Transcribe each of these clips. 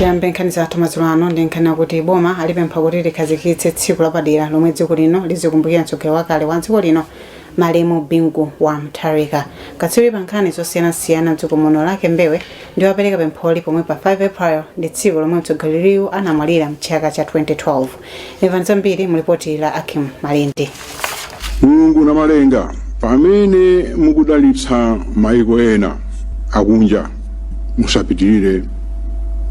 Tiyambe nkhani zathu madzulo ano ndi nkhani yakuti boma alipempha kuti likhazikitse tsiku lapadera lomwe dziko lino lizikumbukira mtsogoleri wakale wa dziko lino, malemu Bingu wa Mutharika. Katswiri pa nkhani zosiyanasiyana mdziko muno, Lucky Mbewe, ndi wapereka pempholi pomwe pa 5 April ndi tsiku lomwe mtsogoleriyu anamwalira mchaka cha 2012. Imvani zambiri mu lipoti la Akim Malindi. Mulungu Namalenga, pamene mukudalitsa maiko ena akunja, musapitirire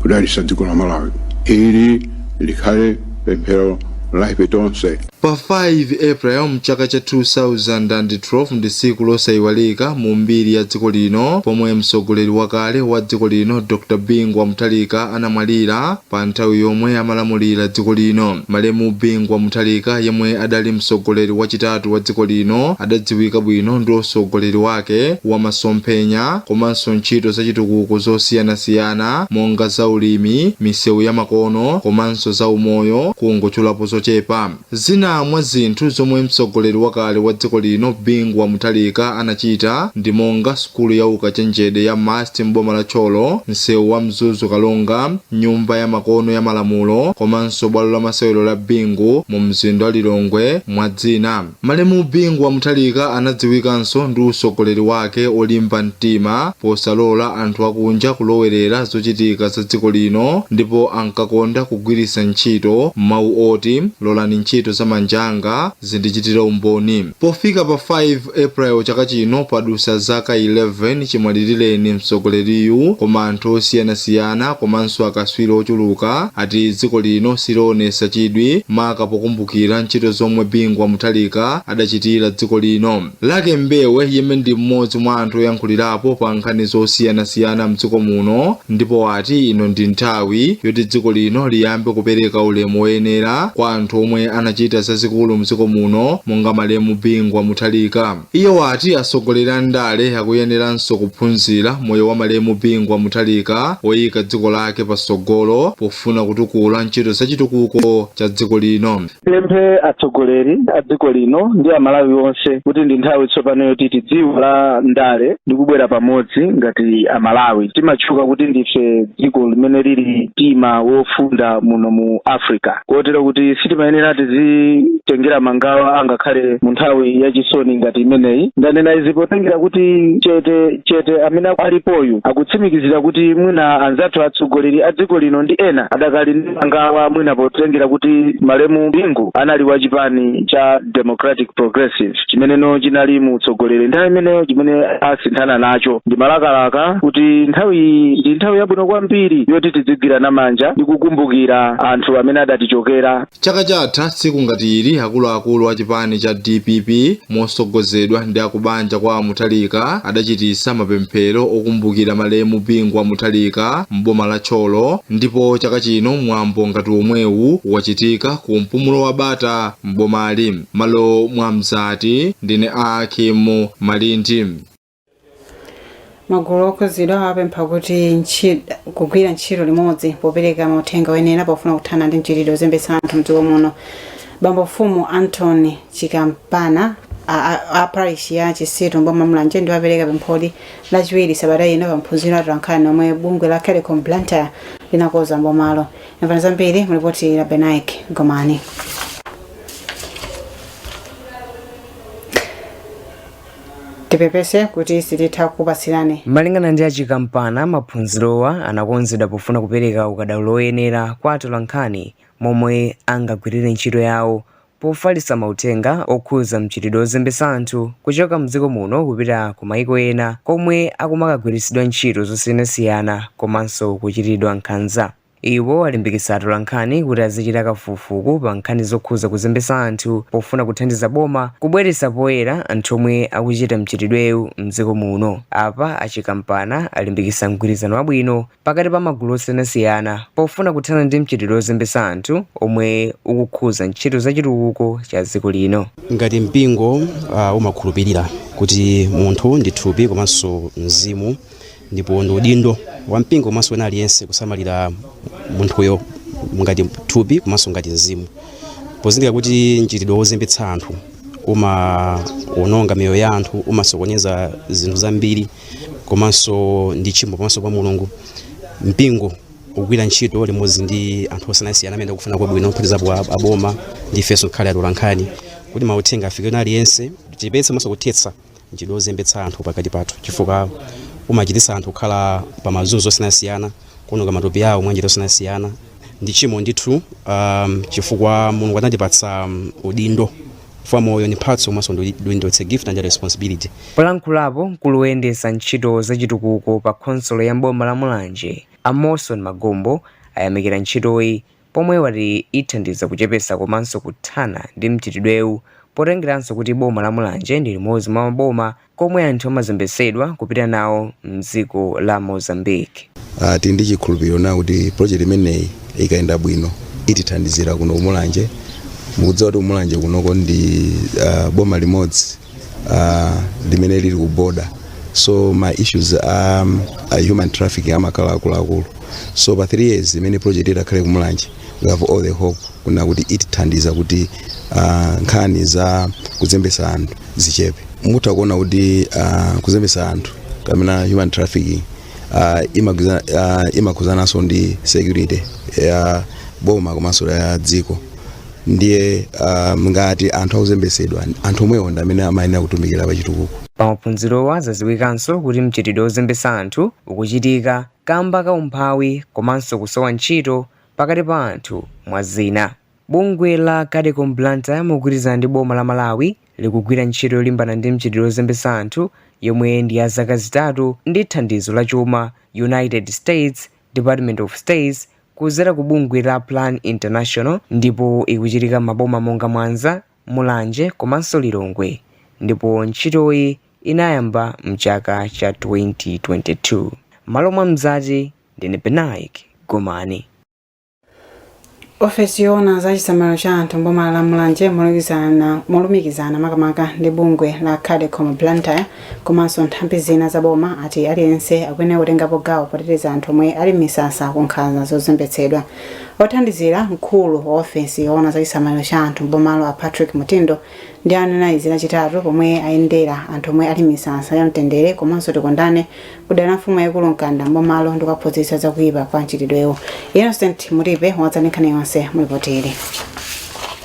kudalitsa dziko la Malawi. Ili likhale pemphero la ife tonse. Pa 5 April mchaka cha 2012 ndi tsiku losayiwalika mu mbiri ya dziko lino pomwe mtsogoleri wakale wa dziko lino, Dr Bingu wa Mutharika, anamwalira pa nthawi yomwe amalamulira dziko lino. Malemu Bingu wa Mutharika, yemwe adali mtsogoleri wachitatu wa dziko lino, adadziwika bwino ndi utsogoleri wake wa masomphenya komanso ntchito zachitukuko zosiyanasiyana monga za ulimi, misewu ya makono komanso za umoyo, kungotchulapo zochepa. Zina mwa zinthu zomwe mtsogoleri wakale wa dziko lino Bingu wa Mutharika anachita ndi monga sukulu ya ukachenjede ya MUST m'boma la Thyolo, msewu wa Mzuzu Karonga, nyumba ya makono ya malamulo komanso bwalo la masewero la Bingu mu mzinda wa Lilongwe, mwa zina. Malemu Bingu wa Mutharika anadziwikanso ndi utsogoleri wake olimba mtima posalola anthu akunja kulowerera zochitika za dziko lino, ndipo ankakonda kugwiritsa ntchito mawu oti, "Lolani ntchito za manja anga zindichitire umboni." Pofika pa 5 April chaka chino padusa zaka 11 chimwalilireni mtsogoleriyu, koma anthu osiyanasiyana komanso akaswiri ochuluka ati dziko lino silionesa chidwi maka pokumbukira ntchito zomwe Bingu wa Mutharika adachitira dziko lino. Lucky Mbewe, yemwe ndi mmodzi mwa anthu oyankhulirapo pa nkhani zosiyanasiyana mdziko muno, ndipo ati ino ndi nthawi yoti dziko lino liyambe kupereka ulemu woyenera kwa anthu omwe anachita zazikulu mdziko muno monga malemu Bingu wa Mutharika. Iye wati atsogoleri a ndale akuyeneranso kuphunzira moyo wa malemu Bingu wa Mutharika woyika dziko lake patsogolo pofuna kutukula ntchito zachitukuko cha dziko lino. Pemphe atsogoleri a dziko lino ndi Amalawi onse kuti ndi nthawi tsopano yoti tidziiwale ndale ndi kubwera pamodzi ngati Amalawi. Timatchuka kuti ndife dziko limene lili mtima wofunda muno mu Africa, kotero kuti sitimayenera tizitengera mangawa angakhale mu nthawi yachisoni ngati imeneyi. Ndanena izi potengera kuti chete chete amene alipoyu akutsimikizira kuti mwina anzathu atsogoleri a dziko lino ndi ena adakali ndi mangawa, mwina potengera kuti malemu Bingu anali wa chipani cha Democratic Progressive chimeneno chinali mu utsogoleri nthawi imeneyo, chimene asinthana nacho. Ndi malakalaka kuti nthawi iyi ndi nthawi yabwino kwambiri yoti tidzigwirana manja ndi kukumbukira anthu amene adatichokera. Chaka chatha tsiku ngati ili, akuluakulu a chipani cha DPP mosogozedwa ndi akubanja kwa Mutharika adachitisa mapemphero okumbukira malemu Bingu wa Mutharika m'boma la Thyolo, ndipo chaka chino mwambo ngati omwewu wachitika ku Mpumulo wa Bata m'bomali. Malo mwa Mzati, ndine Akim Malindi. Magulu okhuzidwa apempha kuti kugwira ntchito limodzi popereka mauthenga oyenera pofuna kuthana ndi mchitidwe ozembetsa anthu mdziko muno. Bambo Mfumu Anthony Chikampana a parish ya Chisito mboma Mulanje ndiwo apereka pempholi Lachiwiri sabata ino pa maphunziro a atolankhani omwe bungwe la Kedcom Blantyre linakonza mbomalo. Imvani zambiri mu lipoti la Benaik Gomani. Tipepese kuti sititha kukupatsirani. Malingana ndi a Chikampana, maphunzirowa anakonzedwa pofuna kupereka ukadaulo oyenera kwa atolankhani momwe angagwirire ntchito yawo pofalitsa mauthenga okhuza mchitidwe ozembetsa anthu kuchoka mdziko muno kupita ku maiko ena komwe akumakagwiritsidwa ntchito zosiyanasiyana komanso kuchitiridwa nkhanza. Iwo alimbikitsa atolankhani kuti azichita kafukufuku pa nkhani zokhuza kuzembetsa anthu pofuna kuthandiza boma kubweretsa poyera anthu omwe akuchita mchitidwewu mdziko muno. Apa a Chikampana alimbikitsa mgwirizano wabwino pakati pa magulu osiyanasiyana pofuna kuthana ndi mchitidwe ozembetsa anthu omwe ukukhuza ntchito za chitukuko cha dziko lino. Ngati mpingo umakhulupirira kuti munthu ndi thupi komanso mzimu, ndipo ndi udindo wa mpingo komanso wina aliyense kusamalira munthuyo ngati thupi komanso ngati mzimu, pozindikira kuti mchitidwe wozembetsa anthu umaononga miyoyo ya anthu, umasokoneza zinthu zambiri komanso ndi tchimo pamaso pa Mulungu. Mpingo Ukugwira ntchito limodzi ndi anthu osiyanasiyana amene akufuna kwabwino, kuphatikizapo aboma ndi ifenso nkhale atolankhani, kuti mauthenga afike na aliyense, tichepetse maso kuthetsa mchitidwe wozembetsa anthu pakati pathu, chifukwa umachititsa anthu kukhala pa mazunzo osiyanasiyana, kuononga matupi awo mwa njira osiyanasiyana. Ndi chimo ndithu, chifukwa Mulungu anatipatsa udindo, chifukwa moyo ni mphatso komanso ndi udindo. It's a gift and a responsibility. Polankhulapo, mkulu woyendetsa ntchito zachitukuko pa khonsolo ya mboma la Mulanje, a Molson Magombo, ayamikira ntchitoyi pomwe wati ithandiza kuchepetsa komanso kuthana ndi mchitidwewu, potengeranso kuti boma la Mulanje ndi limodzi mwa maboma komwe anthu amazembetsedwa kupita nawo mdziko la Mozambique. Tili ndi chikhulupiriro na kuti project imeneyi ikayenda bwino itithandizira kuno kuMulanje. Mukudziwa kuti kuMulanje kunoko ndi boma limodzi limene lili ku border, so ma issues a human trafficking amakhala akuluakulu. So pa 3 years imene project itakhale kuMulanje, we have all the hope kuna kuti itithandiza kuti nkhani za kuzembesa anthu zichepe. Mutha kuona kuti kuzembesa anthu kapena human trafficking imakhuzananso ndi security ya boma komanso ya dziko. Ndiye ngati anthu akuzembesedwa, anthu omwewo ndi amene amayenera kutumikira pachitukuko. Pamaphunzirowa zadziwikanso kuti mchitidwe wozembetsa anthu ukuchitika kamba ka umphawi komanso kusowa ntchito pakati pa anthu, mwa zina. Bungwe la Cadecom Blantyre mogwirizana ndi boma la Malawi likugwira ntchito yolimbana ndi mchitidwe wozembetsa anthu yomwe ndi ya zaka 3 ndi thandizo la chuma United States Department of States kudzera ku bungwe la Plan International, ndipo ikuchitika m'maboma monga Mwanza, Mulanje komanso Lilongwe, ndipo ntchitoyi inayamba mchaka cha 2022. Malo mwa Mzati, ndine Benaik Gomani. Ofesi yoona za chisamaliro cha anthu mboma la Mulanje molumikizana makamaka ndi bungwe la Cadecom Blantyre komanso nthambi zina za boma ati aliyense akuyenera kutengapo gawo poteteza anthu omwe ali m'misasa ku nkhanza zozembetsedwa. Othandizira mkulu wa ofesi yoona za chisamaliro cha anthu mbomalo, a Patrick Mutindo, ndi anena izi Lachitatu pomwe ayendera anthu omwe ali m'misasa ya Mtendere komanso Tikondane kudera la mfumu yaikulu Mkanda mbomalo ndi kuwaphunzitsa zakuyipa kwa mchitidwewu. Innocent Mutipe wadza ndi nkhani yonse mulipoteri.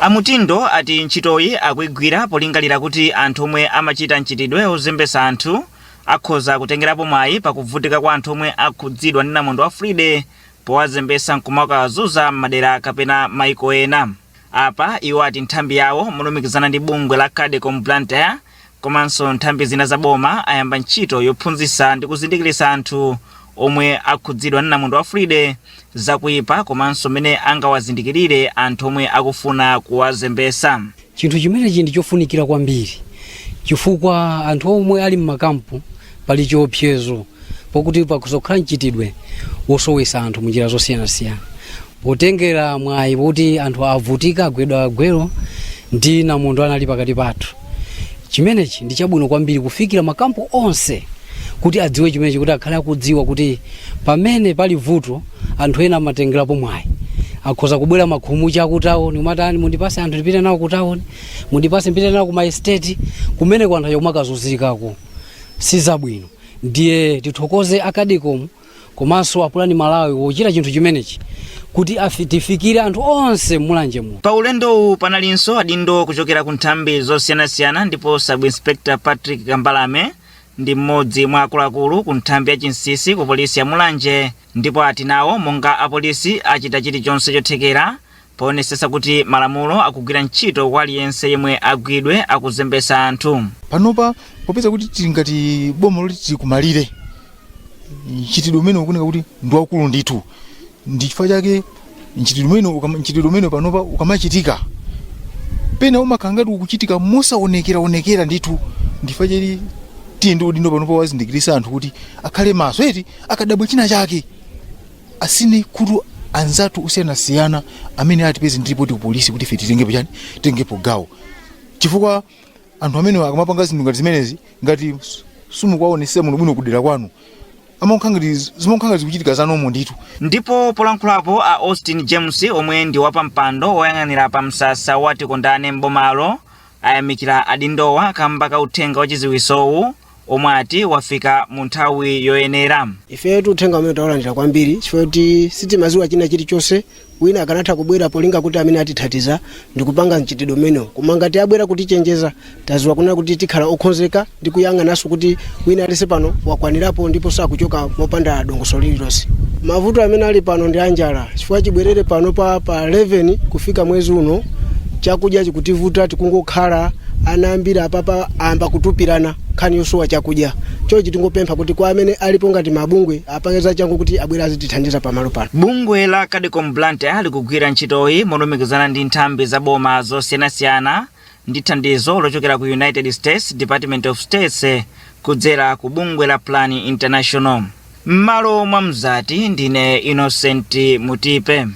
Amutindo ati ntchitoyi akuigwira polingalira kuti anthu omwe amachita mchitidwe ozembesa anthu akhoza kutengerapo mwayi pakuvutika kwa anthu omwe akhudzidwa ndi namondwe wa Freddy powazembesa nkumakawazunza m'madera kapena maiko ena. Apa iwo ati nthambi yawo molumikizana ndi bungwe la Cadecom Blantyre komanso nthambi zina za boma ayamba ntchito yophunzitsa ndi kuzindikiritsa anthu omwe akhudzidwa ndi namondwe wa Freddy zakuyipa komanso mmene angawazindikirire anthu omwe akufuna kuwazembesa. Chinthu chimenechi ndi chofunikira kwambiri chifukwa anthu omwe ali mmakampu pali chiopsezo pokuti pakuzokhala mchitidwe wosowesa anthu munjira zosiyanasiyana, potengera mwayi poti anthu avutika, agwedwa gwero ndi namondwe anali pakati pathu. Chimenechi ndi chabwino kwambiri kufikira makampu onse kuti adziwe chimenechi, kuti akhale akudziwa kuti pamene pali vuto anthu ena amatengerapo mwayi, akhoza kubwera makhumucha akutawoni, umatani, "Mundipase anthu ndipite nawo kutawoni, mundipase ndipite nawo kuma estate," kumene ku anthu aja kumakazunzikako sizabwino. Ndiye tithokoze a Cadecom komanso a Plan Malawi wochita chinthu chimenechi kuti tifikire anthu onse mMulanje muno. Pa ulendowu panalinso adindo kuchokera ku nthambi zosiyanasiyana, ndipo Sub Inspector Patrick Kambalame ndi mmodzi mwa akuluakulu ku nthambi ya chinsinsi ku polisi ya Mulanje, ndipo ati nawo monga apolisi achita chilichonse chothekera poonetsetsa kuti malamulo akugwira ntchito kwa aliyense yemwe agwidwe akuzembesa anthu. Panopa popeza kuti tili ngati boma loti tili kumalire, mchitidwe umene ukuoneka kuti ndi wakulu ndithu. Ndi chifukwa chake mchitidwe umene panopa ukamachitika pena umakhala ngati ukuchitika mosaonekeraonekera ndithu. Ndi chifukwa chake tili ndi udindo panopa wazindikirisa anthu kuti akhale maso eti, akadabwa china chake asine khutu anzathu osiyanasiyana amene atipeze ndi ripoti ku polisi kuti ife titengepo chani, titengepo gawo, chifukwa anthu amene akamapanga zinthu ngati zimenezi, ngati simukuwaonesa muno bwino kudera kwanu, zimakhala ngati zikuchitika zanomo ndithu. Ndipo polankhulapo a Austin James, omwe ndi wapampando woyang'anira pa msasa wa Tikondane mbomalo, ayamikira adindowa kamba ka uthenga wa chiziwisowu. Omwe ati wafika mu nthawi yoyenera. Ifetu uthenga umene taulandira kwambiri, chifukwa kuti sitimaziwa china chilichonse. Wina akanatha kubwera polinga kuti amene atithandiza ndikupanga mchitidwe umenewo, koma ngati abwera kutichenjeza, taziwa kunena kuti tikhala okonzeka ndi kuyang'ananso kuti wina aliyense pano wakwanirapo ndipo sakuchoka mopanda dongosolo lililonse. Mavuto amene ali pano ndi anjala, chifukwa chibwerere pano pa 11 kufika mwezi uno chakudya chikutivuta. Tikungokhala ana ambiri apapa amba kutupirana nkhani yosowa chakudya. Chonchi tingopempha kuti kwa amene alipo ngati mabungwe apange zachangu kuti abwere azitithandiza pamalo pano. Bungwe la Cadecom Blantyre likugwira ntchitoyi molumikizana ndi nthambi za boma zosiyanasiyana ndi thandizo lochokera ku United States Department of States kudzera ku bungwe la Plan International. M'malo mwa Mzati, ndine Innocent Mutipe.